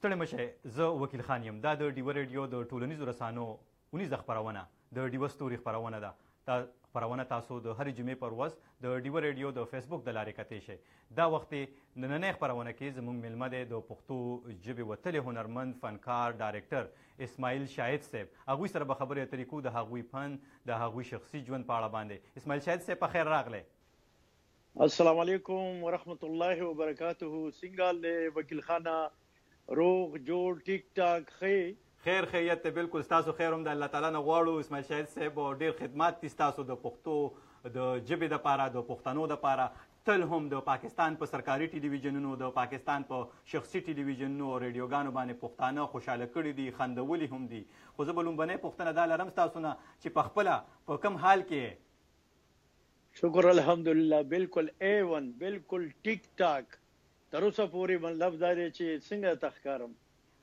ستړي مه شئ، زه وکیل خان یم. دا د ډیوه ریډیو د ټولنیزو رسانو اونیزه خپرونه د ډیوه ستوري خپرونه ده. دا خپرونه تاسو د هرې جمعې پر ورځ د ډیوه ریډیو د فیسبوک د لارې کتی شئ. دا وخت د نننۍ خپرونه کې زموږ میلمه دی د پښتو ژبې وتلی هنرمند، فنکار، ډایرکټر اسماعیل شاهد صاحب. هغوی سره به خبرې اترې کوو د هغوی فن، د هغوی شخصي ژوند په اړه باندې. اسماعیل شاهد صاحب، په خیر راغلی. السلام علیکم ورحمت الله وبرکاته. څنګه حال دی وکیل خانه؟ روغ جوړ، ټیک ټاک، ښه؟ خیر خیریت دی، بالکل ستاسو خیر هم د الله تعالی نه غواړو. اسماعیل شاهد صاحب، ډیر خدمات دي ستاسو د پښتو د ژبې دپاره، د پښتنو دپاره. تل هم د پاکستان په سرکاري ټلویزیونونو، د پاکستان په شخصي ټلویزیونونو او ریډیوګانو باندې پښتانه خوشحاله کړي دي، خندولي هم دي. خو زه به لومبنۍ پوښتنه دا لرم ستاسو نه چې په خپله په کوم حال کې؟ شکر الحمدلله، بالکل A1، بالکل ټیک ټاک. تر اوسه پورې مطلب دا دی چې څنګه ته ښکارم؟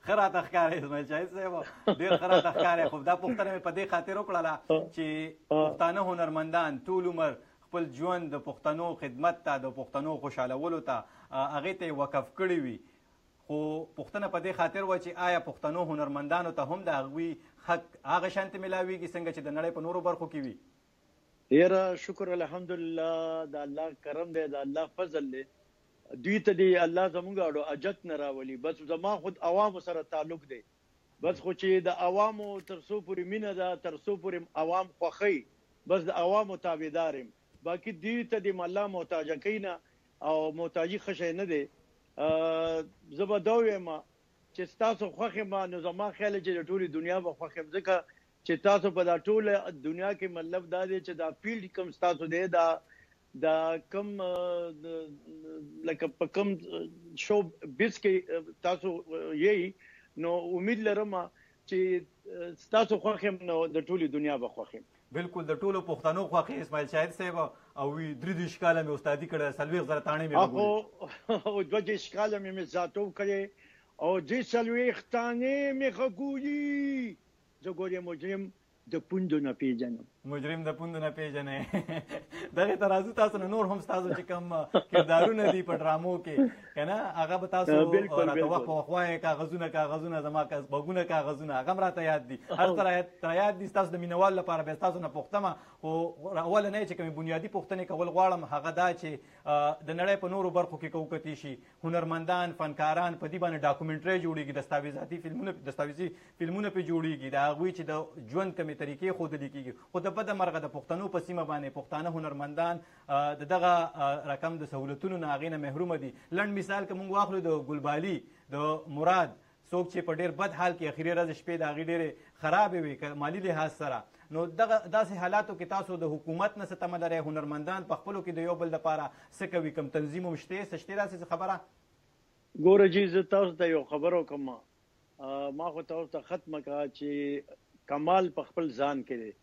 ښه راته ښکارې اسماعیل شاهد صاحب، ډېر ښه راته ښکارې. خو دا پوښتنه مې په دې خاطر وکړله چې پښتانه هنرمندان ټول عمر خپل ژوند د پښتنو خدمت ته، د پښتنو خوشحالولو ته، هغې ته یې وقف کړي وي. خو پوښتنه په دې خاطر وه چې آیا پښتنو هنرمندانو ته هم د هغوی حق هغه شانتې ملاویږي څنګه چې د نړۍ په نورو برخو کې وي؟ یاره شکر الحمدلله، د الله کرم دی، د الله فضل دی. دوی ته دی الله زمونږ اړو اجت نه راولي. بس زما خود عوامو سره تعلق دی، بس خو چې د عوامو تر څو پورې مینه ده، تر څو پورې عوام خوښي، بس د عوامو تابعدار یم. باقي دوی ته دې الله محتاجه کوي نه، او محتاجي ښه شی نه دی. زه به دا ووایم چې ستاسو خوښ یم، نو زما خیال چې د ټولې دنیا به خوښ یم، ځکه چې تاسو په دا ټوله دنیا کې مطلب دا دی چې دا فیلډ کوم ستاسو دی، دا کوم لکه په کوم شو بیس کې تاسو یی، نو امید لرم چې ستاسو خوښ یم، نو د ټولې دنیا به خوښ یم. بالکل، د ټولو پښتنو خوښ اسماعیل شاهد صاحب. او وی 33 کاله مې استادي کړې، 40,000 تاڼې مې غږولې. خو 32 کاله مې ذاتو کړې او 43 تاڼې مې غږولي. زه ګورې مجرم د پوندو نه پیژنم. مجرم د پوندو نه پیژنې. دغه ته راځو تاسو نه نور هم ستاسو چې کوم کردارونه دي په ډرامو کې که نه، هغه به تاسو راته وخت په وخت وایې. کاغذونه کاغذونه زما غوږونه کاغذونه، هغه هم راته یاد دي، هر څه راته یاد دي. ستاسو د مینوالو لپاره بیا ستاسو نه پوښتمه، خو اولنی چې کومې بنیادي پوښتنې کول غواړم هغه دا چې د نړۍ په نورو برخو کې که وکتې شي، هنرمندان، فنکاران په دې باندې ډاکومنټرۍ جوړېږي، دستاویزاتي فلمونه، دستاویزي فلمونه پرې جوړېږي، د هغوی چې د ژوند کومې طریقې ښودلې کېږي. خو د بده مرغه د پښتنو په سیمه باندې پښتانه هنرمندان د دغه رقم د سهولتونو نه هغې نه محرومه دي. لنډ مثال که موږ واخلو د ګلبالي د مراد، څوک چې په ډېر بد حال کې اخري ورځې شپې د هغې ډېرې خرابې وې که مالي لحاظ سره، نو دغه داسې حالاتو کې تاسو د حکومت نه څه تمه لرئ؟ هنرمندان په خپلو کې د یو بل دپاره څه کوي؟ کوم تنظیم هم شته؟ څه شته داسې څه خبره؟ ګوره جي، زه تاسو ته یو خبره وکړم. ما خو تاسو ته ختمه کړه چې کمال په خپل ځان کې دی.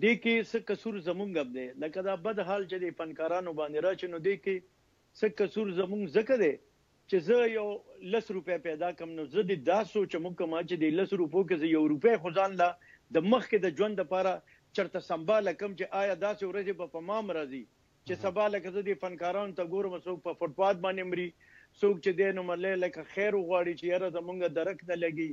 دې کې څه قصور زمونږ هم دی، لکه دا بد حال چې د فنکارانو باندې راشي، نو دې کې څه قصور زمونږ ځکه دی چې زه یو 10 روپۍ پیدا کړم، نو زه دې دا سوچ هم وکړم چې دې 10 روپو کې زه 1 روپۍ خو ځان له د مخکې د ژوند دپاره چېرته سمباله کړم چې آیا داسې ورځې به په ما هم راځي چې سبا لکه زه دې فنکارانو ته ګورم، څوک په فوټپات باندې مري، څوک چې دی نو ملې لکه خیر وغواړي چې یاره زمونږ درک نه لګي،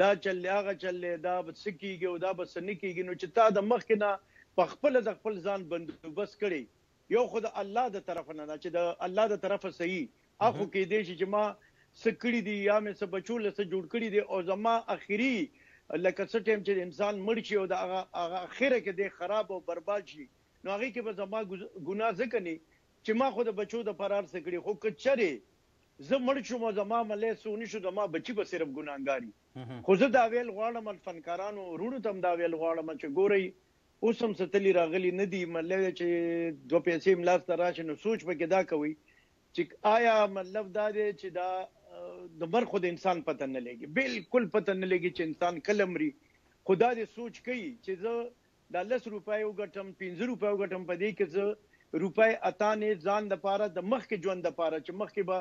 دا چل دی هغه چل دی، دا به څه کېږي او دا به څه نه کېږي. نو چې تا د مخکې نه په خپله د خپل ځان بندوبست کړی، یو خو د الله د طرفه نه ده چې د الله د طرفه صحیح اخو کېدای شي چې ما څه کړي دي یا مې څه بچو له څه جوړ کړي دي، او زما اخري لکه څه ټایم چې انسان مړ شي او د هغه اخره کې دی خراب او برباد شي، نو هغې کې به زما ګناه ځکه نه چې ما خو د بچو دپاره هر څه کړي، خو که چېرې زه مړ شوم او زما ملی څو نه شو، زما بچي به صرف ګناهګار وي. خو زه دا ویل غواړم فنکارانو وروڼو ته هم دا ویل غواړم چې ګورئ اوس هم څه تلي راغلي نه دي، مطلب چې 2 پیسې هم لاسته راشي نو سوچ پکې دا کوئ چې آیا مطلب دا دی چې دا د مرګ خو د انسان پته نه لګي، بالکل پته نه لګي چې انسان کله مري، خو دا دې سوچ کوي چې زه دا 10 روپۍ وګټم، 5 روپۍ وګټم، په دې کې زه روپۍ اتانې ځان دپاره د مخکې ژوند دپاره چې مخکې به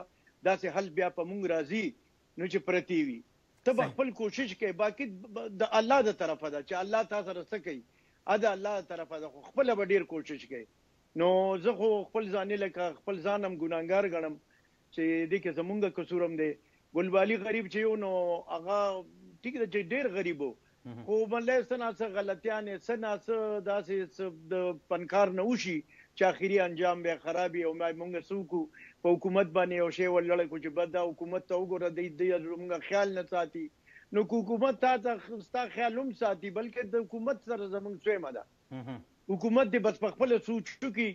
داسې حل بیا په مونږ راځي نو چې پرتې وي، ته به خپل کوشش کوې، باقي د الله د طرفه ده چې الله تا سره څه کوي، د الله د طرفه ده، خو خپله به ډېر کوشش کوې. نو زه خو خپل ځانې لکه خپل ځان هم ګناهګار ګڼم چې دې کې زمونږ قصور هم دی. ګلبالي غریب چې یو نو هغه ټیک ده چې ډیر غریب وو، خو مله څه نا څه غلطیانې، څه نا څه داسې څه د فنکار نه وشي چې اخري انجام بیا خراب وي. او مونږ څه وکړو، په حکومت باندې یو شی ورلړه کړو چې بس دا حکومت ته وګوره، دی زمونږ خیال نه ساتي. نو که حکومت تا ته ستا خیال هم ساتي، بلکې د حکومت سره زمونږ سویمه ده، حکومت دې بس په خپله سوچ وکړي.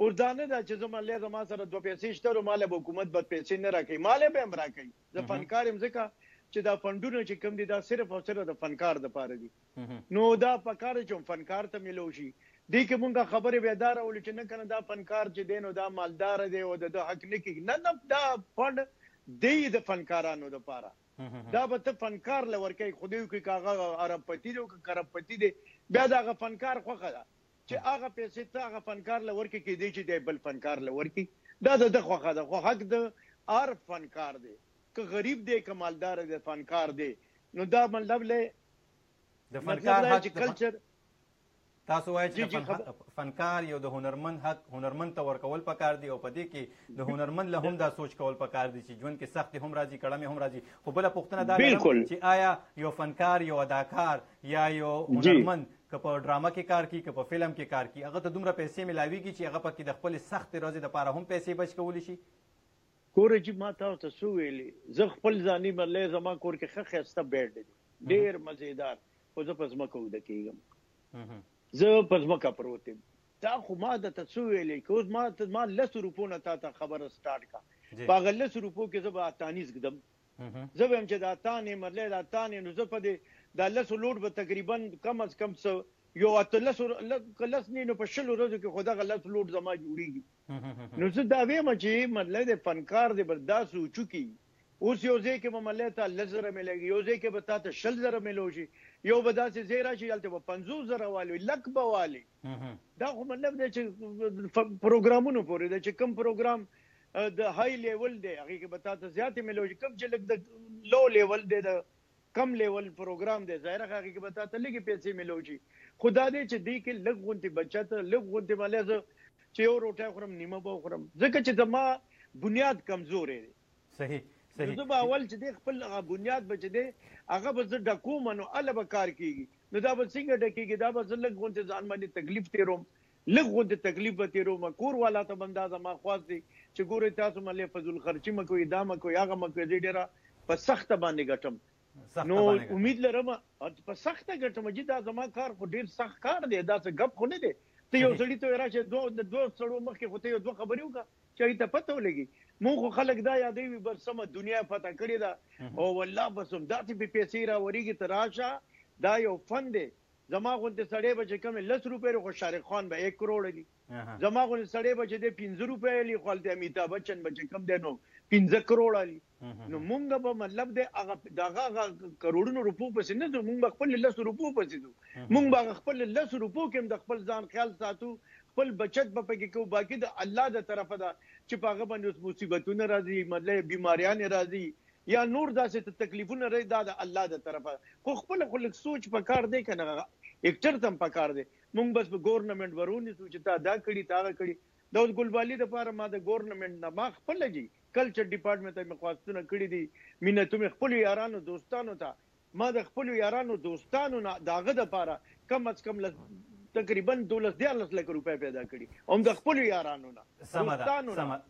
اوس دا نه ده چې زه مله زما سره دوه پیسې شته نو ماله به حکومت بس پیسې نه راکوي، ماله به هم راکوي. زه فنکار یم، ځکه چې دا فنډونه چې کوم دي دا صرف او صرف د فنکار دپاره دي. نو دا پکار دی چې هم فنکار ته میلو شي. دې کې مونږ خبرې بیا دا راولو چې نه کنه دا فنکار چې دی نو دا مالدار دی او د ده حق نه کېږي. نه نه، دا فنډ دی د فنکارانو دپاره، دا به ته فنکار له ورکوې، خدای وکړي که هغه اربپتي دی او که کربپتي دی، بیا د هغه فنکار خوښه ده چې هغه پیسې ته هغه فنکار له ورکړي، کېدای شي دی بل فنکار له ورکړي، دا د ده خوښه ده. خو حق د هر فنکار دی، که غریب دی که مالدار دی، فنکار دی. نو دا مطلب له د فنکار حق چې کلچر تاسو وایئ چې فنکار یو د هنرمند حق هنرمند ته ورکول پکار دی، او په دې کې د هنرمند له هم دا سوچ کول پکار دی چې ژوند کې سختې هم راځي، کړمې هم راځي. خو بله پوښتنه دا لرم چې آیا یو فنکار، یو اداکار یا یو هنرمند که په ډرامه کې کار کوي که په فلم کې کار کوي، هغه ته دومره پیسې ملاویږي چې هغه پکې د خپلې سختې ورځې دپاره هم پیسې بچ کولی شي؟ ګوره جي، ما تاسو ته څه ویلي، زه خپل ځاني ملې زما کور کې ښه ښایسته بیډ دی، ډېر مزیدار، خو زه په ځمکه اوده کېږم، زه په ځمکه پروت یم. دا خو ما درته څه ویلې، که اوس ما لسو روپو نه تا ته خبره سټارټ کړه، په هغه لسو روپو کې زه به اتانیز ږدم، زه وایم چې دا تانې ملې دا تانې، نو زه په دې دا لسو لوډ به تقریبا کم از کم څه یو اتلسو که لس نه نو په شلو ورځو کې خو دغه لس لوډ زما جوړېږي. نو زه دا وایم چې ملې د فنکار دی بس دا سوچ وکړي. اوس یو ځای کې به ملې ته 10,000 ملېږي، یو ځای کې به تا ته 20,000 ملو شي، یو به داسې ځای راشي هلته به 50,000 والي، لک به والي. دا خو مطلب دی چې پروګرامونو پورې دی، چې کوم پروګرام د های لیول دی هغې کې به تا ته زیاتې ملو شي، کوم چې لږ د لو لیول دی، د کم لیول پروګرام دی، ظاهره هغې کې به تا ته لږې پیسې ملو شي. خو دا دی چې دې کې لږ غونتې بچت، لږ غونتې ملې زه چې یو روټۍ خورم نیمه به وخورم، ځکه چې زما بنیاد کمزوری دی. صحیح صحیح. زه به اول چې دی خپل هغه بنیاد به چې دی هغه به زه ډکوم، نو هله به کار کېږي. نو دا به څنګه ډکېږي؟ دا به زه لږ غونتې ځان باندې تکلیف تېروم، لږ غونتې تکلیف به تېروم. کور والا ته به هم دا زما خواست دی چې ګورئ تاسو ملې فضول خرچي مه کوئ، دا مه کوئ، هغه مه کوئ، زه ډېره په سخته باندې ګټم، نو امید لرم په سخته ګټم جي. دا زما کار خو ډېر سخت کار دی، دا څه ګپ خو نه دی. ته یو سړي ته راشه د دوه سړو مخکې خو ته یو دوه خبرې وکړه چې هغوی ته پته ولګي. مونږ خو خلک دا یادوي بس سمه دنیا فتح کړې ده او والله بس همداسې پې پیسې راورېږي. ته راشه، دا یو فن دی. زما غوندې سړی به چې کومې 10 روپۍ خو شارق خان به 1 کروڑ لري، زما غوندې سړی به چې دی 5 روپۍ لري، خو هلته امیتاب بچن به چې کوم دی نو 5 کروڑ لري. نو مونږ به مطلب دی هغه دغه هغه کروړونو روپو پسې نه ځو، مونږ به خپل 10 روپو پسې ځو. مونږ به هغه خپل 10 روپو کې هم د خپل ځان خیال ساتو، خپل بچت به پکې کوو. باقي د الله د طرفه ده چې په هغه باندې اوس مصیبتونه راځي، مطلب بیماریانې راځي یا نور داسې تکلیفونه راځي، دا د الله د طرفه. خو خپله خو لږ سوچ پکار دی که نه، هغه اکټر ته هم پکار دی. مونږ بس په ګورنمنټ ورونیسو چې تا دا کړي تا هغه کړي. د اوس ګلبالي دپاره ما د ګورنمنټ نه ما خپله جي کلچر ډپارټمنټ ته مې خواستونه کړي دي، مینتو مې خپلو یارانو دوستانو ته، ما د خپلو یارانو دوستانو نه د هغه دپاره کم از کم تقریبا 12 13 لکه روپۍ پیدا کړي، هم د خپلو یارانو نه دوستانو نه.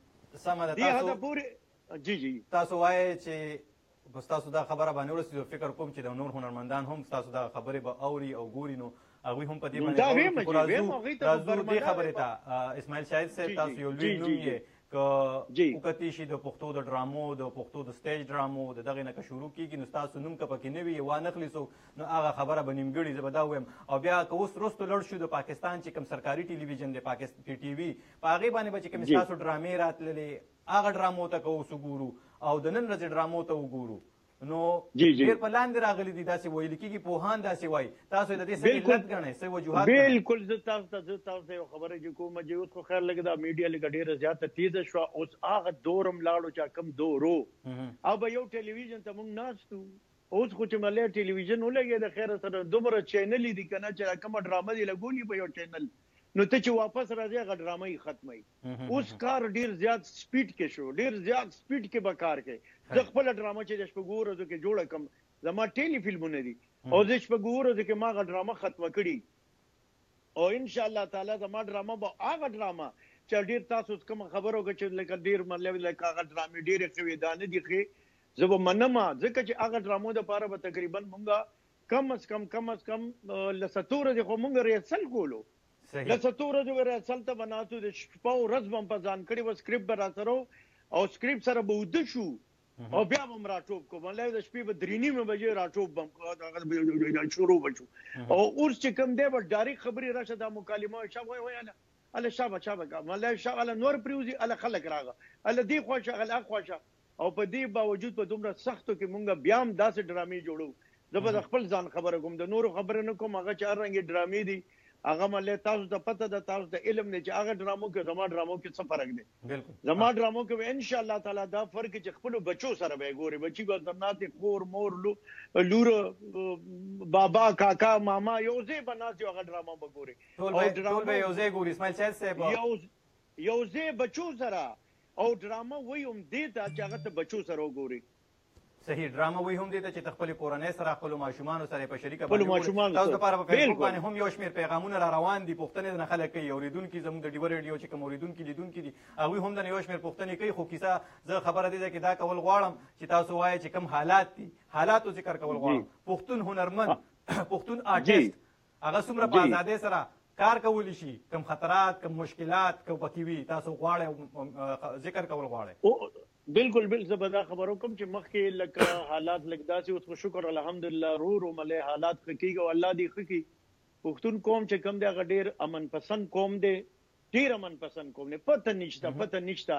سمه ده. دې حده پورې جی جی. تاسو وایئ چې ستاسو دا خبره باندې ورسېدو، فکر کوم چې د نور هنرمندان هم ستاسو دا خبرې به اوري او ګوري، نو هغوی هم په دې باندې راځو دې خبرې ته. اسماعیل شاهد صاحب، تاسو یو لوی نوم یې، که وکتی شي د پښتو د ډرامو، د پښتو د سټیج ډرامو د دغې نه که شروع کېږي نو ستاسو نوم که پکې نه وي وانخلي څوک نو هغه خبره به نیمګړي، زه به دا ووایم. او بیا که اوس وروسته لړ شو د پاکستان چې کوم سرکاري ټلویزیون دی پي ټي وي، په هغې باندې به چې کومې ستاسو ډرامې راتللې هغه ډرامو ته که اوس وګورو او د نن ورځې ډرامو ته وګورو نو ډېر په لاندې راغلي دي، داسې ویل کېږي، پوهان داسې وایي. تاسو یې د دې څه علت ګڼئ، څه وجوهات ګڼئ؟ بالکل. زه تاسو ته یو خبره چې کوم چې اوس خو خیر لږ دا میډیا لږه ډېره زیاته تیزه شوه، اوس هغه دور هم لاړو چې کوم دور و او به یو ټلویزیون ته مونږ ناست وو. اوس خو چې ملې ټلویزیون ولګېده خیره سره دومره چینلې دي که نه چې کومه ډرامه دې لګولي په یو چینل نو ته چې واپس راځې هغه ډرامه یې ختمه وي. اوس کار ډیر زیات سپیډ کې شو، ډیر زیات سپیډ کې به کار کوي. زه خپله ډرامه چې د شپږو ورځو کې جوړه کړم، زما ټیلی فلمونه دي او زه شپږو ورځو کې ما هغه ډرامه ختمه کړي او ان شاء الله تعالی زما ډرامه به هغه ډرامه چې ډیر تاسو کوم خبرو کې چې لکه ډیر مطلب لکه هغه ډرامې ډېرې ښې وې، دا نه دي ښې، زه به منم، ځکه چې هغه ډرامو دپاره به تقریبا مونږ کم از کم کم از کم لس اتو ورځې خو مونږ ریهرسل کولو. لس اتو ورځو به ریهرسل ته به ناست وو، د شپه او ورځ به هم په ځان کړې وه، سکرپټ به راسره و او سکرپټ سره به اوده شو او بیا به هم راټوپ کو، مطلب د شپې به درې نیمې بجې راټوپ به هم کو، شروع به شو. او اوس چې کوم دی به ډایرکټ خبرې راشه، دا مکالمه شابه وایي، وایي، هله هله شابه شابه کا، مطلب شابه هله نور پرېوځي، هله خلک راغه، هله دې خوا شه، هله هغه خوا شه. او په دې باوجود په دومره سختو کې مونږ بیا هم داسې ډرامې جوړو. زه به د خپل ځان خبره کوم، د نورو خبره نه کوم. هغه چې هر رنګې ډرامې دي هغه مله تاسو ته پته ده، تاسو ته علم دی چې هغه ډرامو کې زما ډرامو کې څه فرق دی. زما ډرامو کې به ان شاء الله تعالی دا فرق چې خپلو بچو سره به یې ګوري، بچي به ورسره ناست وي، خور مور لور بابا کاکا ماما یو ځای به ناست وي، هغه ډرامه به ګوري. ټول به یو ځای ګوري. اسماعیل شاهد صاحب یو ځای بچو سره او ډرامه وایي هم دې ته چې هغه ته بچو سره وګوري. صحیح، ډرامه وایي هم دې ته چې ته خپلې کورنۍ سره خپلو ماشومانو سره په شریکه باندې وګوري. تاسو دپاره په فیسبوک باندې هم یو شمېر پیغامونه را روان دي، پوښتنې درنه خلک کوي، اورېدونکي زموږ د ډیوه ریډیو چې کوم اورېدونکي لیدونکي دي هغوی هم درنه یو شمېر پوښتنې کوي. خو کیسه زه خبره دې ځای کې دا کول غواړم چې تاسو وایئ چې کوم حالات دي، حالاتو ذکر کول غواړم. پښتون هنرمند، پښتون آرټیست هغه څومره په ازادۍ سره کار کولی شي، کوم خطرات کوم مشکلات کوم پکې وي، تاسو غواړئ ذکر کول غواړئ؟ بالکل بل زه به دا خبره وکړم چې مخکې لکه حالات لږ داسې اوس خو شکر الحمدلله رو رو ملې حالات ښه کېږي او الله دې ښه کړي. پښتون قوم چې کوم دی هغه ډېر امن پسند قوم دی، ډېر امن پسند قوم دی. پته نشته، پته نشته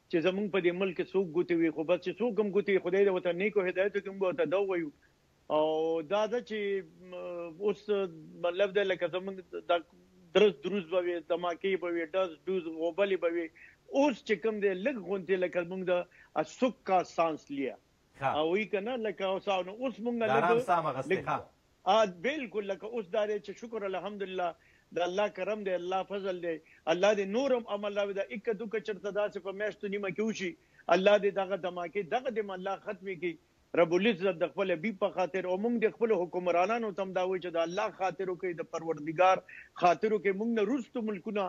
چې زمونږ په دې ملک کې څوک ګوتې وي، خو بس چې څوک هم ګوتې وي خدای دې ورته نیکو هدایت وکړي، موږ ورته دا ووایو. او دا ده چې اوس مطلب دی لکه زمونږ دا درس دروز به وي، دماکې به وي، ډز ډوز غوبلې به وي. اوس چې کوم دی لږ غونتې لکه موږ د اسوک کا سانس لیا او وی که نه لکه اوس نو اوس موږ لږ بالکل لکه اوس دا دی چې شکر الحمدلله د الله کرم دی، الله فضل دی، الله دې نور هم عمل راوړي. دا اکه دوکه چېرته داسې په میاشتو نیمه کې وشي، الله دې دغه دماکې دغه دې الله ختمې کړي رب العزت د خپل حبیب په خاطر. او موږ د خپلو حکمرانانو ته هم دا وایو چې د الله خاطر وکړئ، د پروردګار خاطر وکړئ. موږ نه وروستو ملکونه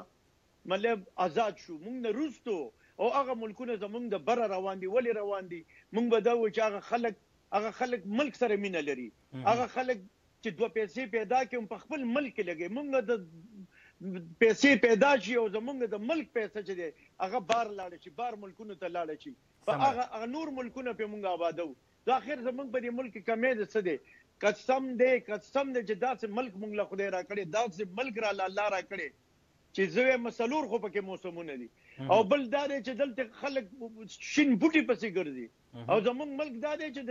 مطلب آزاد شو، موږ نه وروستو او هغه ملکونه زموږ د بره روان دي. ولې روان دي؟ موږ به دا وایو چې هغه خلک، هغه خلک ملک سره مینه لري، هغه خلک چې دوه پیسې پیدا کړي هم په خپل ملک کې لګوي. موږ د پیسې پیدا شي او زموږ د ملک پیسه چې دی هغه بار لاړه شي، بار ملکونو ته لاړه شي، په هغه هغه نور ملکونه پرې موږ آبادوو. دا اخر زموږ په دې ملک کې کمی دی څه دی؟ قسم دی، قسم دی چې داسې ملک موږ له خدای راکړی، داسې ملک را له الله راکړی چې زه وایم څلور خو پکې موسمونه دي. او بل دا دی چې دلته خلک شین بوټي پسې ګرځي او زموږ ملک دا دی چې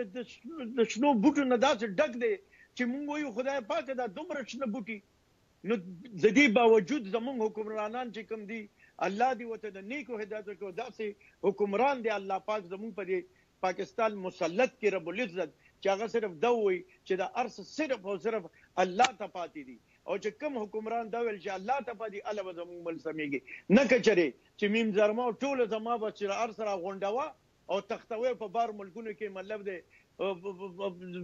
د شنو بوټو نه داسې ډک دی چې موږ وایو خدای پاک دا دومره شنه بوټي. نو د دې باوجود زموږ حکمرانان چې کوم دي الله دې ورته د نیکو هدایت ورکړي. او داسې حکمران دی الله پاک زموږ په دې پاکستان مسلط کې رب العزت چې هغه صرف دا وایي چې دا هر څه صرف او صرف الله ته پاتې دي. او چې کوم حکمران دا ویل چې الله ته پاتې هله به زموږ ملک سمېږي، نه که چېرې چې میم زرما او ټوله زما به چې هر څه راغونډوه او تښتوی په بار ملکونو کې مطلب دی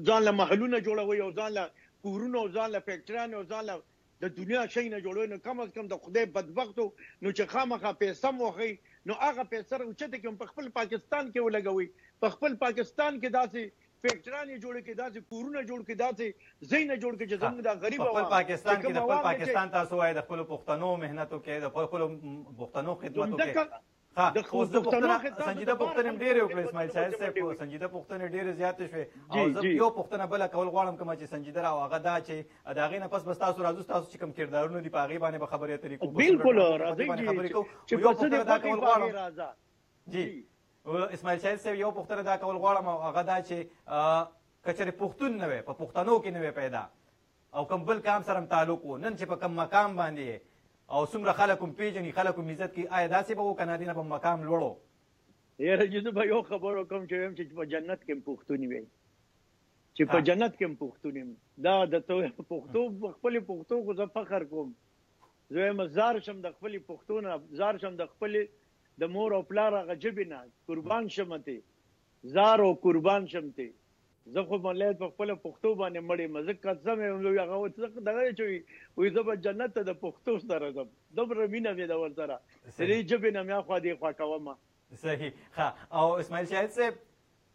ځان له محلونه جوړوي او ځان له کورونه او ځان له فیکټریانې او ځان له د دنیا شی نه جوړوي. نو کم از کم د خدای بدبختو نو چې خامخا پیسه هم وښیي نو هغه پیسه راوچته کړي هم په خپل پاکستان کې ولګوي، په خپل پاکستان کې داسې فیکټرانې جوړې کړي، داسې کورونه جوړ کړي، داسې ځایونه جوړ کړي چې زموږ دا غریب په خپل پاکستان کې د خپل پاکستان تاسو وایي د خپلو پښتنو محنتو کې د خپلو پښتنو خدمتو کې اوس زه پوښتنه سنجیده پوښتنې هم ډېرې وکړې اسماعیل شاهد صاحب، سنجیده پوښتنې ډېرې زیاتې شوې او زه یو پوښتنه بله کول غواړم کومه چې سنجیده را هغه دا چې د هغې نه پس به ستاسو راځو، ستاسو چې کوم کردارونه دي په هغې باندې به خبرې اترې کوو، بالکل راځئ خبرې کوو. یو پوښتنه دا کول غواړم جی اسماعیل شاهد صاحب، یو پوښتنه دا کول غواړم او هغه دا چې که چېرې پښتون نه وی، په پښتنو کې نه وی پیدا او کوم بل کام سره هم تعلق و، نن چې په کوم مقام باندې او څومره خلک هم پېژني، خلک هم عزت کوي، آیا داسې به و که نه دې نه به مقام لوړو؟ یاره چې زه به یو خبر وکړم چې وایم چې په جنت کې هم پښتون وي، چې په جنت کې هم پښتون یم. دا د پښتو خپلې پښتو خو زه فخر کوم. زه وایم زار شم د خپلې پښتو نه، زار شم د خپلې د مور او پلار هغه ژبې نه، قربان شم تې، زار او قربان شم تې. زه خو ملایت په خپله پښتو باندې مړ یم، زه قسم یم هغه دغه چې وایي زه به جنت ته د پښتو سره ځم، دومره مینه مې ده ورسره، د دې ژبې نه مې اخوا دې خوا کوم. صحیح. ښه، او اسماعیل شاهد صاحب،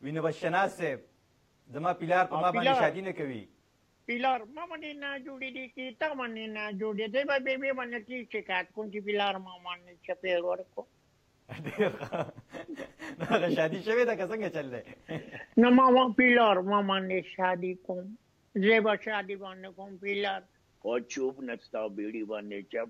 وینه شناس صاحب، زما پلار په ما باندې شادي نه کوي. پلار ما باندې نه جوړې دي کې تا باندې نه جوړې دی به بیبي باندې کی شکایت کوم چې پلار ما باندې چپېړ ورکو. ډېر ښه. نو هغه شادي شوې ده که څنګه چل دی؟ نه، ما پلار ما باندې شادي کوم، زه به شادي باندې کوم پلار. خو چوپ نه، ستا بیړي باندې چپ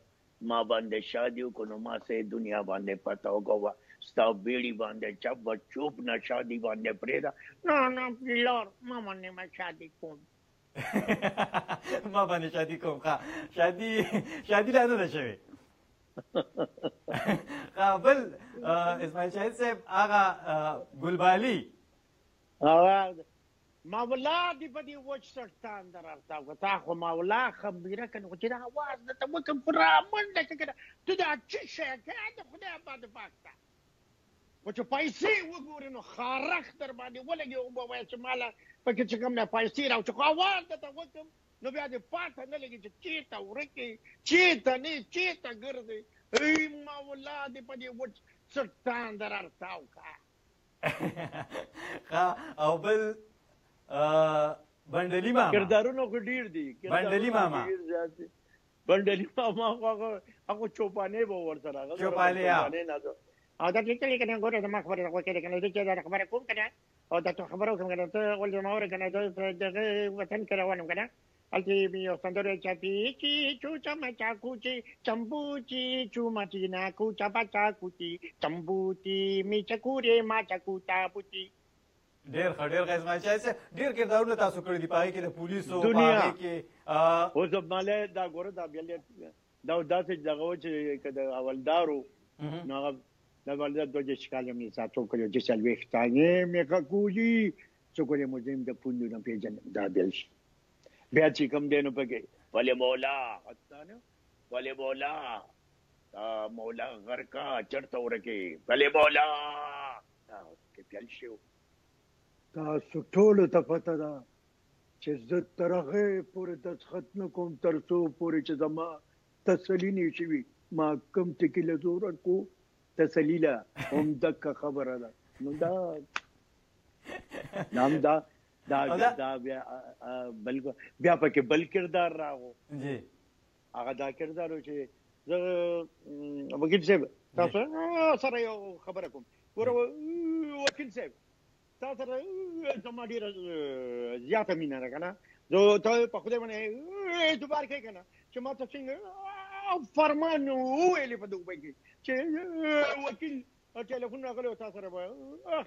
ما باندې شادي وکړو نو ما سه دنیا باندې پته وکړه، ستا بیړي باندې چپ به چوپ نه شادي باندې پرېږده. نه نه پلار ما باندې ما شادي کوم. ما باندې شادي کوم. ښه، شادي لا نه ده شوې. ښه، بل اسماعیل شاهد صاحب، هغه ګلبالي. هغه مولا دې په دې وچ سړتان درارتا وکړه، تا خو مولا خمبیره که نه، خو چې دا اواز درته وکړم خو رامنډه کړه که نه، ته دا څه شی کوې د خدای آباد پاک ته؟ خو چې پیسې وګورې نو خارښ در باندې ولګي، وبه وایې چې ماله پکې چې کوم نه پیسې راوچې، خو اواز درته وکړم نو بیا دې پاته نه لګي چې چېرته ورکې، چېرته نه، چېرته ګرځې. ای مولا دې په دې وچ سړتان درارتاو کړه. ښه، او بل بنډلي ماما. کردارونه خو ډېر دي. بنډلي ماما. بنډلي ماما خو هغه چوپانې به ورسره، هغه چوپانې. او دا چې کله کنه ګوره زما خبره خو کې کنه، زه چې دا خبره کوم کنه او دا ته خبره کوم کنه، ته ول زما ور کنه، زه دغه وطن کې روانم کنه، هلته مې یو سندره چپی چی چو چم چاکو چی چمبو چی چو ما چی نا کو چپا چاکو چی چمبو چی می چکورې ما چکو تابو چی. ډېر ښه، ډېر ښه. اسماعیل شاهد صاحب، ډېر کردارونه تاسو کړي دي په هغې کې د پولیسو، په هغې کې. اوس ماله دا ګوره دا بیا دا داسې دغه و چې که د حوالدارو نو هغه د حوالدار 22 کاله مې ساتو کړو چې 40 تانې مې کولي څوک یې مزیم د پوندو نه پېژنم. دا بل شي بیا چې کوم دی نو پکې ولې مولا نه ولې مولا دا مولا غرکا چرته ورکې ولې مولا دا کې بل شي. تاسو ټولو ته پته ده چې زه تر هغې پورې دستخط نه کوم تر څو پورې چې زما تسلي نه شوي. ما کوم ټکي له زور ورکو تسلي له هم دکه خبره ده. نو دا نام دا دا دا بیا بل بیا پکې بل کردار راغو جی. هغه دا کردار چې زه وکیل صاحب تاسو سره یو خبره کوم. ګوره وکیل صاحب، تا سره زما ډېره زیاته مینه ده که نه، زه ته په خدای باندې اعتبار کوې که نه چې ما ته څنګه فرمان وویلې په دوبۍ کې چې وکیل ټلیفون راغلی او تا سره به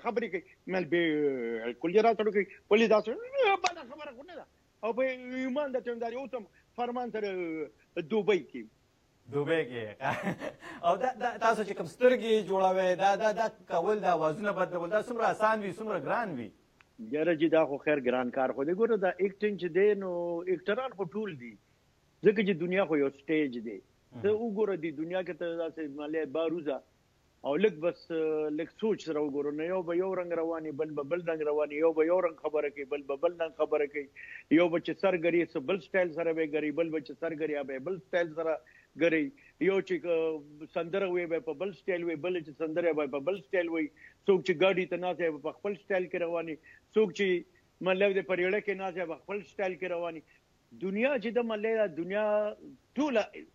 خبرې کوي. مې بالکل یې راته کوي، ولې داسې بده خبره خو نه ده، او په ایمان درته وایم دا اوس هم فرمان سره دوبۍ کې دوبۍ کې. او دا تاسو چې کوم سترګې جوړوئ، دا دا دا کول، دا آوازونه بدلول، دا څومره اسان وي څومره ګران وي؟ یاره جی دا خو خیر ګران کار خو دی. ګوره دا اکټینګ چې دی نو اکټران خو ټول دي، ځکه چې دنیا خو یو سټیج دی. ته وګوره دې دنیا کې ته داسې مالې باروزه او لږ بس لږ سوچ سره وګورو نو یو به یو رنګ رواني، بل به بل رنګ رواني، یو به یو رنګ خبره کوي، بل به بل رنګ خبره کوي، یو به چې سر ګري څه بل سټایل سره به ګري، بل به چې سر ګري به بل سټایل سره ګري، یو چې سندره وي به په بل سټایل وي، بل چې سندره به په بل سټایل وي، څوک چې ګاډي ته ناست به په خپل سټایل کې رواني، څوک چې مطلب د پریړه کې ناست به خپل سټایل کې رواني. دنیا چې د ملې دنیا ټول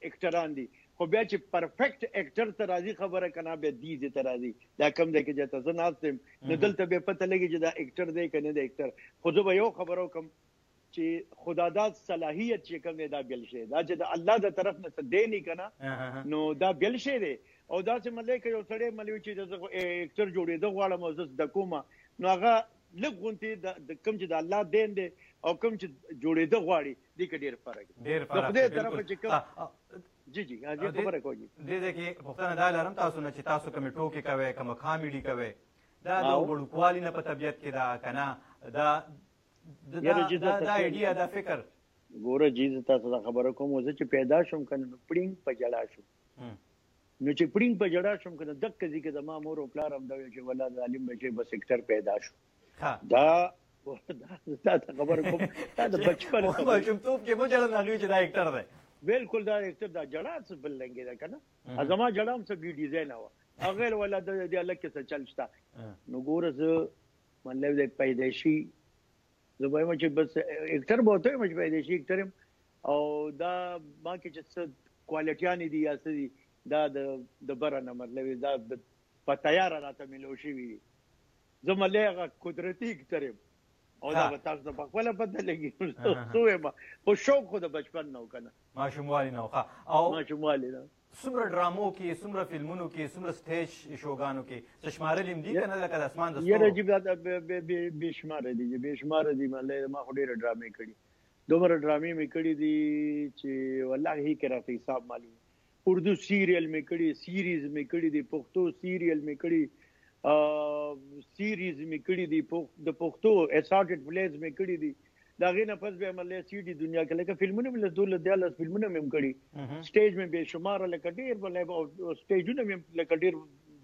اکټران دي، خو بیا چې پرفیکټ اکټر ته راځي خبره کنه بیا دې ځای ته راځي. دا کوم ځای کې چې ته زه ناست یم نو دلته بیا پته لګي چې دا اکټر دی که نه دی اکټر. خو زه به یو خبره وکړم چې خداداد صلاحیت چې کوم دی دا بل شی، دا چې د الله د طرف نه څه دی نه که نه نو دا بل شی دی. او داسې ملې که یو سړی ملې چې زه اکټر جوړېده غواړم او زه زده کوم، نو هغه لږ غونتې د کوم چې د الله دین دی او کوم چې جوړېده غواړي دې کې ډېر فرق دی. ډېر فرق د خدای طرفه چې کوم جی جی هغه خبره کوي. دې ځای کې پوښتنه دا لرم تاسو نه چې تاسو کومې ټوکې کوئ، کومه کامیډي کوئ، دا د وړوکوالي نه په طبیعت کې ده که نه؟ دا دا ایډیا، دا فکر؟ ګوره جی، زه تاسو ته خبره کوم، زه چې پیدا شوم کنه نو پړینګ په جړا شوم. نو چې پړینګ په جړا شوم کنه، دقه ځای کې زما مور او پلار هم دا ویل چې ولا ظالم بچی بس اکټر پیدا شو. دا دا ته خبره کوم، دا د بچپن خبره. ماشومتوب کې مو ژړل، هغوی چې دا اکټر دی. بالکل، دا اکټر. دا جړا څه بل رنګ ده کنه، زما جړا هم څه بی ډیزاین وه، هغه ولا د دې الګ کې څه چل شته. نو ګوره، زه مطلب د پیدایشي، زه وایم چې بس اکټر به ته یم چې پیدایشي اکټر یم، او دا ما کې چې څه کوالټیانې دي یا څه دي، دا د بره نه، مطلب دا په تیاره راته ملو شوي دي. زه ملې هغه قدرتي اکټر یم، او دا به تاسو ته په خپله پته لګي څه وایم، خو شوق خو د بچپن نه و که نه، ماشوموالي نه و. او ماشوموالي نه. څومره ډرامو کې، څومره فلمونو کې، څومره سټیج شوګانو کې، څه شمارلې هم دي که نه لکه د اسمان د ستورو؟ یاره جی، دا بې شماره دي، بې شماره دي. ما خو ډېرې ډرامې کړي، دومره ډرامې مې کړي دي چې والله هی کې راته حساب معلوم. اردو سیریل مې کړي، سیریز مې کړي دي، پښتو سیریل مې کړي، سیریز مې کړي دي، د پښتو اسارټډ پلیز مې کړي دي. د هغې نه پس بیا ملې سی ډي دنیا کې لکه فلمونه مې 12 13 فلمونه مې هم کړي، سټیج مې بې شماره لکه ډېر ملې، او سټیجونه مې لکه ډېر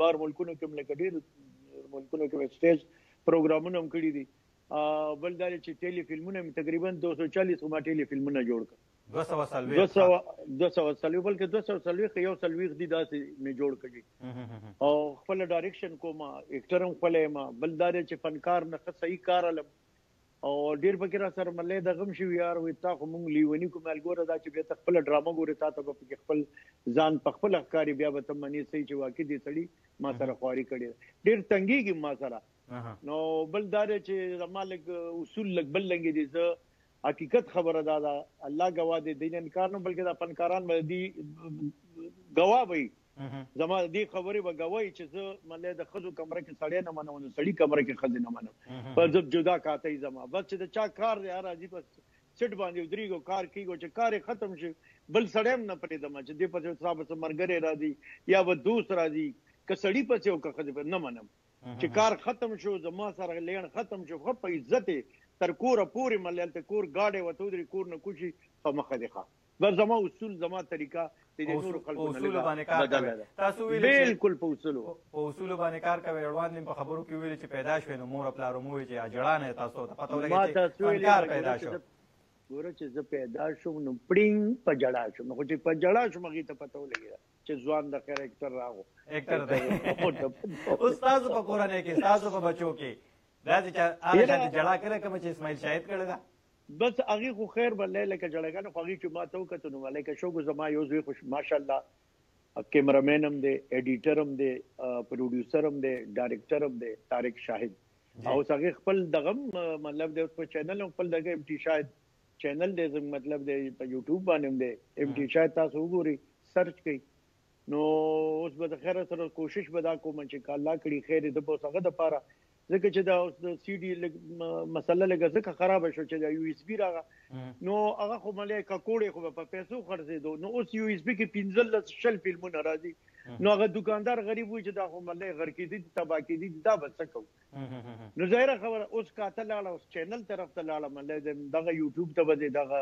بار ملکونو کې، لکه ډېر ملکونو کې مې سټیج پروګرامونه هم کړي دي. بل دا چې ټیلی فلمونه مې تقریبا 240 خو ما ټیلی فلمونه جوړ کړ. 240؟ 240، بلکې 240 140 دي، داسې مې جوړ کړي، او خپل ډایریکشن کوم، اکټر هم خپل یم. بل دا چې فنکار نه ښه صحیح کار علم، او ډیر پکې را سره ملې د غم شي، یار وي تا خو مونږ لیونی کوم. ګوره، دا چې بیا ته خپل ډرامه ګورې، تا ته به پکې خپل ځان په خپل ښکاری، بیا به ته منې سي چې واقعي دې سړي ما سره خواري کړې، ډیر تنګیږي ما سره. نو بل دا دی چې زما لږ اصول لږ بل لنګ دي. زه حقیقت خبره دا ده، الله ګواه دی، دین انکار نه، بلکې دا فنکاران به دي ګواه وي، زما دې خبرې به ګواهي چې زه ملې د ښځو کمره کې سړی نه منم، د سړي کمره کې ښځې نه منم. پر زه جدا کاته زما بس چې د چا کار دی، هر راځي په سیټ باندې ودرېږي، کار کوي، چې کار یې ختم شي بل سړی هم نه پرېږدم چې دې پسې ستا به څه ملګری راځي یا به دوست راځي، که سړي پسې او که ښځې پسې نه منم. چې کار ختم شو، زما سره لین ختم شو، ښه په عزت تر کوره پورې ملې، هلته کور ګاډی ورته ودرېږي، کور نه کوشي، په مخه دې ښه. بس زما اصول، زما طریقه د دې نورو خلکو نه اصولو باندې کار بدله کوي ده. تاسو ویل چې بالکل په اصولو، په اصولو باندې کار کوي. وړاندې په خبرو کې ویل چې پیدا شوې نو مور پلار مو ویل چې اجړا نه تاسو ته پته ما ولګي چې تاسو ویلي فنکار ګوره پیدا چې شو. ګوره چې زه پیدا شوم نو پړینګ په جړا شوم، خو چې په جړا شوم هغې ته پته ولګېده چې ځوان د خیر اکټر راغو، اکټر دی. اوس تاسو په کورنۍ کې، تاسو په بچو کې داسې چې هغه شان جړا کړې کوم چې اسماعیل شاهد کړې ده؟ بس هغې خو خیر بللی لکه جړاګانې، خو هغې چې ما ته وکتل نو لکه شوګو زما یو زوی خو ماشاءالله کیمرامین هم دی، ایډیټر هم دی، پروډیوسر هم دی، ډایرکټر هم دی، طارق شاهد. او اوس هغې خپل دغه هم مطلب دی، اوس په چینل هم خپل دغه ایم ټي شاهد چینل دی، زموږ مطلب دی په یوټیوب باندې هم دی، ایم ټي شاهد تاسو وګورئ، سرچ کړئ. نو اوس به د خیره سره کوشش به دا کوم چې که الله کړي خیر یې، د به اوس هغه دپاره، ځکه چې دا اوس د سی ډي لږ مسله لږه ځکه خرابه شوه چې دا یو اس بي راغله، نو هغه خو ملې ککوړې خو به په پیسو خرڅېدو. نو اوس یو اس بي کې 15 20 فلمونه راځي، نو هغه دکاندار غریب وي چې دا خو ملې غرقېدي دي، تباه کېدي دي، دا به څه کوو؟ نو ظاهره خبره اوس کاته لاړه، اوس چینل طرف ته لاړه، ملې دغه یوټیوب ته به ځې، دغه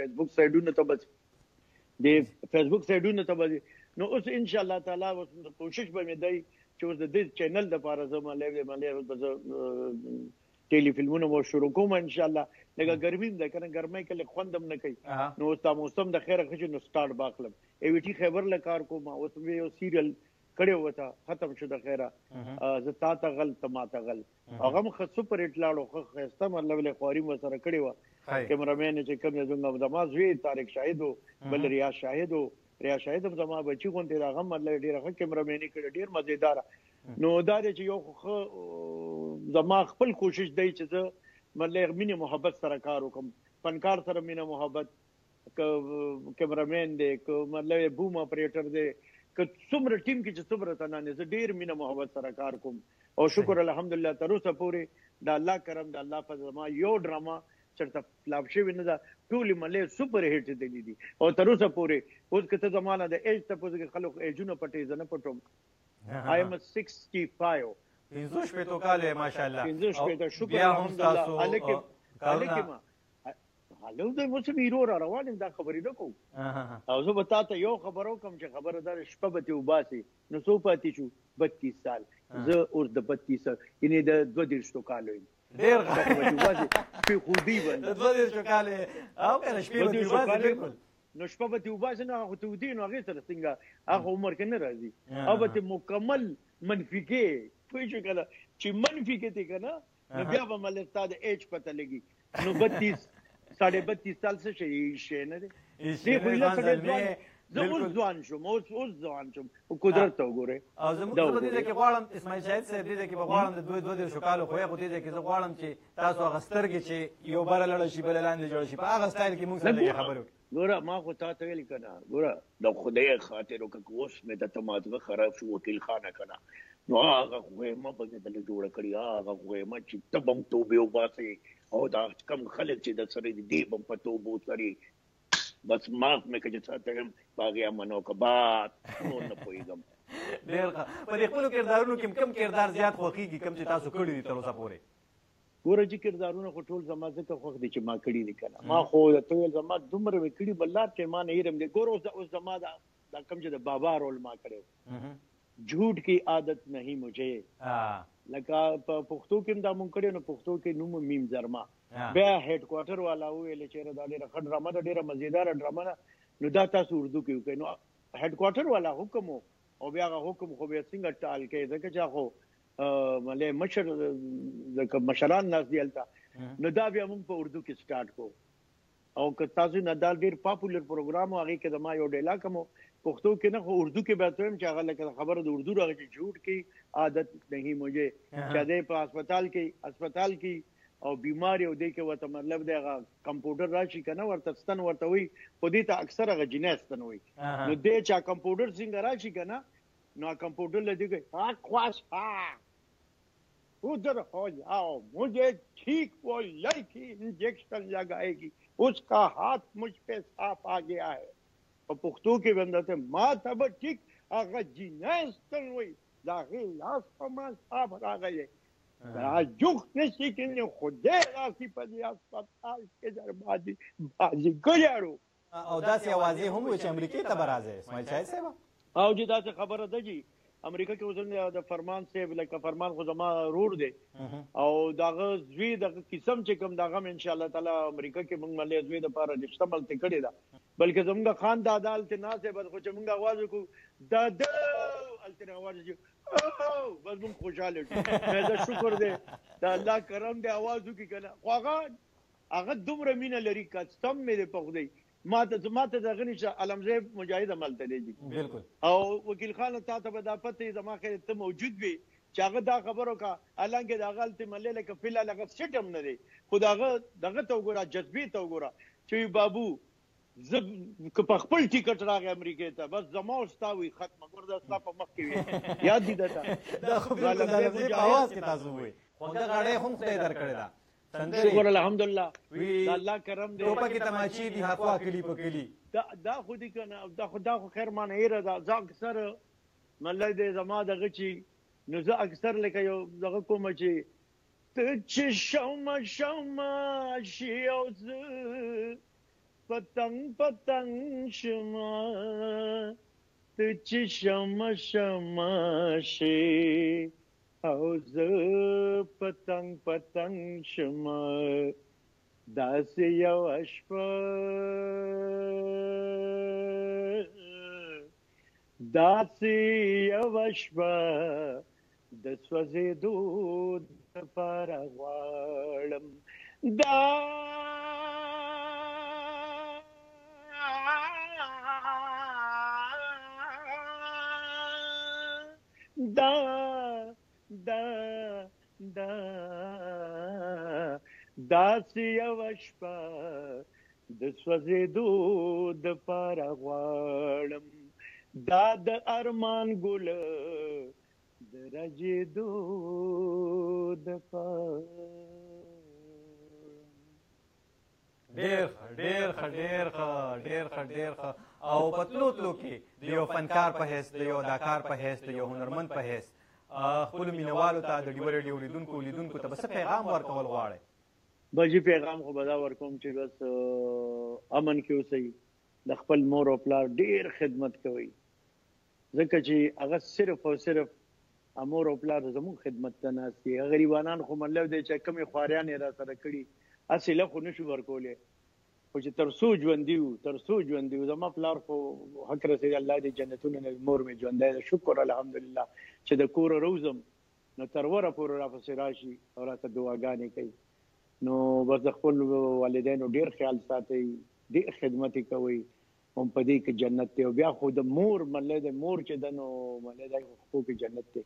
فیسبوک سایډونو ته به ځې، د فیسبوک سایډونو ته به ځې. نو اوس ان شاء الله تعالی اوس کوشش به مې دی چې اوس د دې چینل دپاره زه ملې اوس به زه ټیلی فلمونه مو شروع کوم ان شاء الله. لکه ګرمي هم ده که نه، ګرمۍ کې لږ خوند هم نه کوي، نو اوس دا موسم د خیره ښه شي نو سټارټ به اخلم. ای وي ټي خیبر له کار کوم، اوس مې یو سیریل کړی ورته ختم شو د خیره، زه تا ته غل ته ما ته غل، هغه هم ښه سوپر هټ لاړو، ښه ښایسته مطلب له خواري مو سره کړې وه. کیمرامین چې کوم دی زموږ زما زوی طارق شاهد و، بل ریاض شاهد و، ریاض شاهد هم زما بچي غوندې ده، هغه هم مطلب ډېره ښه کیمرامیني کړې، ډېر مزېداره. نو دا دی چې یو خو ښه زما خپل کوشش دی چې زه مطلب مینې محبت سره کار وکړم، فنکار سره مینه محبت، که کیمرامین دی، که مطلب بوم اپریټر دی، که څومره ټیم کې چې څومره تنان دی، زه ډېر مینه محبت سره کار کوم. او شکر الحمدلله تر اوسه پورې د الله کرم، د الله فضل، زما یو ډرامه چېرته فلاپ شوې نه ده، ټولې ملې سوپر هیټ تللې دي او تر اوسه پورې. اوس که ته زما نه د ایج تپوس وکړې، خلک ایجونه پټوي، زه نه پټوم. I am 65. 65 کالو یې ماشاءالله. 65، شکر بیا هم الحمدلله. ستاسو هلک کارونه یم. هلو زه اوس هم هیرو را روان یم، دا خبرې نه کوم. او زه به تا ته یو خبره وکړم چې خبره دا ده، شپه به ترې وباسې نو څو پاتې شو؟ 32 سال. زه اوس د 32 یعنې د 32 کالو یم. ډېر ښه به ترې وباسې، شپې خودي به د 32 کالو او که نه شپې به ترې وباسې بالکل. نو شپه به ترې وباسې نو هغه خو تودې، نو هغې سره څنګه هغه عمر کې نه راځي، هغه به ترې مکمل منفي کې، پوه شوې که نه؟ چې منفي کې ترې که نه نو بیا به مله ستا د ایج پته لګي. نو 32 32.5 سال څه شی؟ هیڅ شی نه دی. دی خو ایله سړی ځوان، زه اوس ځوان شوم، اوس اوس ځوان شوم، قدرت ته وګورئ. او زه په دې ځای کې غواړم اسماعیل شاهد صاحب، دې ځای کې به غواړم د 32 کالو خو خو دې ځای کې زه غواړم چې تاسو هغه سترګې چې یو بره لړه شي بله لاندې جوړه شي، په هغه سټایل کې موږ سره لږې خبرې وکړي. ګوره ما خو تا ته ویل که نه، ګوره د خدای خاطر وکړه که اوس مې د تمازغه خراب شو وکیل خانه که نه، نو هغه غویمه به مې دله جوړه کړي، هغه غویمه چې ته به هم توبې وباسې او دا کم خلک چې د سره دي دی به هم په توبو سري. بس معاف مې کړه چې څه ته یم، په هغې امن وکړه، بس نور نه پوهېږم. ډېر ښه. په دې خپلو کردارونو کې کوم کردار زیات خوښېږي، کوم چې تاسو کړي دي تر اوسه پورې؟ ګوره چې کردارونه خو ټول زما ځکه خوښ دي چې ما کړي دي که نه، ما خو ته ویل زما دومره مې کړي بل لار چې ما نه هېرم دی. ګوره اوس زما دا کوم چې د بابا رول ما کړی، جھوټ کی عادت نہیں مجھے، لکه په پښتو کې هم دا مونږ کړی، نو پښتو کې نوم میم زرما. بیا هډ کوارټر والا وویل چې یاره دا ډېره ښه ډرامه ده، ډېره مزیداره ډرامه ده، نو دا تاسو اردو کې وکړئ. نو هډ کوارټر والا حکم و، او بیا هغه حکم خو بیا څنګه ټال کوي، ځکه چې خو ملې مشر لکه مشران ناست دي هلته. نو دا بیا مونږ په اردو کې سټارټ کړو. او که تاسو نه دا ډېر پاپولر پروګرام و، هغې کې زما یو ډایلاګ هم و پښتو کې نه، خو اردو کې به وایم چې هغه لکه خبره د اردو راغی چې جھوټ کې عادت نہیں مجھے، چې دی په هسپتال کې هسپتال کې او بیمار یو دی کې ورته مطلب دی هغه کمپیوټر راشي که نه ورته ستن ورته وایي، خو دې ته اکثر هغه جنۍ ستن وایي. نو دی چې کمپیوټر څنګه راشي که نه، نو کمپیوټر له دې کوي خواص ادھر ہو جاؤ، مجھے ٹھیک وہ لڑکی انجیکشن لگائے گی، اس کا ہاتھ مجھ پہ صاف آ گیا ہے. په پښتو کې به درته ما ته به ټیک هغه جنۍ ستن وایي، د هغې لاس په ما صاف راغلی، دا جوخ نشي کې خدای راسي په دې هسپتال کې در باندې بازیګر. او داسې اوازې هم وې چې امریکې ته به راځې اسماعیل شاهد صاحب؟ او جی داسې خبره ده جی، امریکا کې اوس د فرمان صاحب لکه فرمان خو زما رور دی، او دغه زوی دغه قسم چې کوم دغه ان شاء الله تعالی امریکا کې موږ ملې زوی د پاره رشته ملته کړې ده، بلکې زموږ خان دادا هلته ناست دی، بس خو چې موږ اواز وکړو دادا هلته اواز وکړو بس موږ خوشحاله شو. دا شکر دی د الله کرم دی اواز وکړي که نه، خو هغه دومره مینه لري قسم مې دی په خدای، ما ته دغه نشته. علمزیب مجاهد هم هلته دی جي. بالکل. او وکیل خان تا ته به دا پته وي، زما خیر ته موجود وي چې هغه دا خبره وکړه، حالانکه د هغه هلته ملې لکه فی الحال هغه سیټ هم نه دی، خو د هغه دغه ته وګوره، جذبې ته وګوره چې بابو زه که په خپل ټیکټ راغی امریکې ته بس زما او ستا وي ختمه، ګوره دا ستا په مخ کې وي، یاد دي درته؟ دا خو بالکل د علمزیب په اواز کې تاسو ووایئ. خوږه غاړه هم خدای درکړې ده. شکر الحمدلله د الله کرم دی. ټوپکې تماچې دي هخوا کلي په کلي. دا خو دي که نه، دا خو خیر ما نه هېره ده. زه اکثر ملای دی زما دغه چې نو زه اکثر لکه یو دغه کوم چې ته چې شومه شومه شي او زه پتنګ پتنګ شمه، ته چې شومه شومه شي او زه پتنګ پتنګ شمه، داسې یوه شپه داسې یوه شپه د سوځېدو دپاره غواړم، دا دا دا دا داسې یوه شپه د سوځېدو دپاره غواړم، دا د ارمان ګل د رژېدو دپاره. ډېر ښه، ډېر ښه، ډېر ښه، ډېر ښه، ډېر ښه. او په تلو تلو کې د یو فنکار په حیث، د یو اداکار په حیث، د یو هنرمند په حیث خپلو مینهوالو ته، د ډیوه ریډیو لیدونکو ته به څه پیغام ورکول غواړئ؟ بجی پیغام خو به دا ورکوم چې بس امن کې اوسئ، د خپل مور او پلار ډیر خدمت کوئ، ځکه چې هغه صرف او صرف مور او پلار زموږ خدمت ته ناست دي. غریبانان خو مطلب دی چې کومې خواریانې را سره کړي هسې له خو نشو ورکولی، خو چې تر څو ژوندي وو، تر څو ژوندي وو. زما پلار خو حق رسېدی، الله دې جنتونه نه، مور مې ژوندی ده شکر الحمدلله، چې د کوره روزم نو تر وره پورې راپسې راشي او راته دعاګانې کوي. نو بس د خپل والدینو ډیر خیال ساتئ، ډیر خدمت یې کوئ، هم په دې کې جنت دی. او بیا خو د مور ملې د مور چې ده نو ملې د خپو کې جنت دی.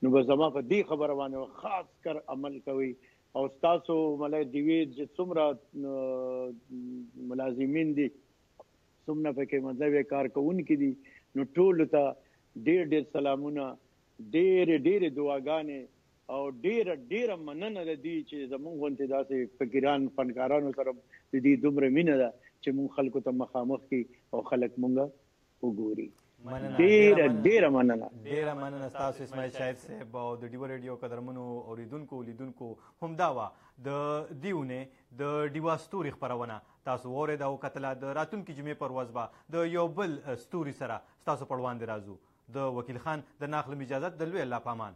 نو بس زما په دې خبره باندې خاص کر عمل کوئ. او ستاسو ملې دیوې چې څومره ملازمین دي، څومره پکې مطلب کارکوونکي دي، نو ټولو ته ډیر ډیر سلامونه، ډېرې ډېرې دعاګانې او ډېره ډېره مننه د دوی چې زمونږ غوندې داسې فقیران فنکارانو سره د دوی دومره مینه ده چې مونږ خلکو ته مخامخ کړي او خلک مونږ وګوري. ډېره ډېره مننه. ډېره مننه ستاسو اسماعیل شاهد صاحب او د ډیوه ریډیو قدرمنو اوریدونکو لیدونکو. همدا وه د دې اونۍ د ډیوه ستوري خپرونه، تاسو واورېده او کتله. د راتلونکي جمعې پر ورځ به د یو بل ستوري سره ستاسو پر وړاندې راځو. د وکیل خان د ناخلم اجازت، د لوی الله پامان.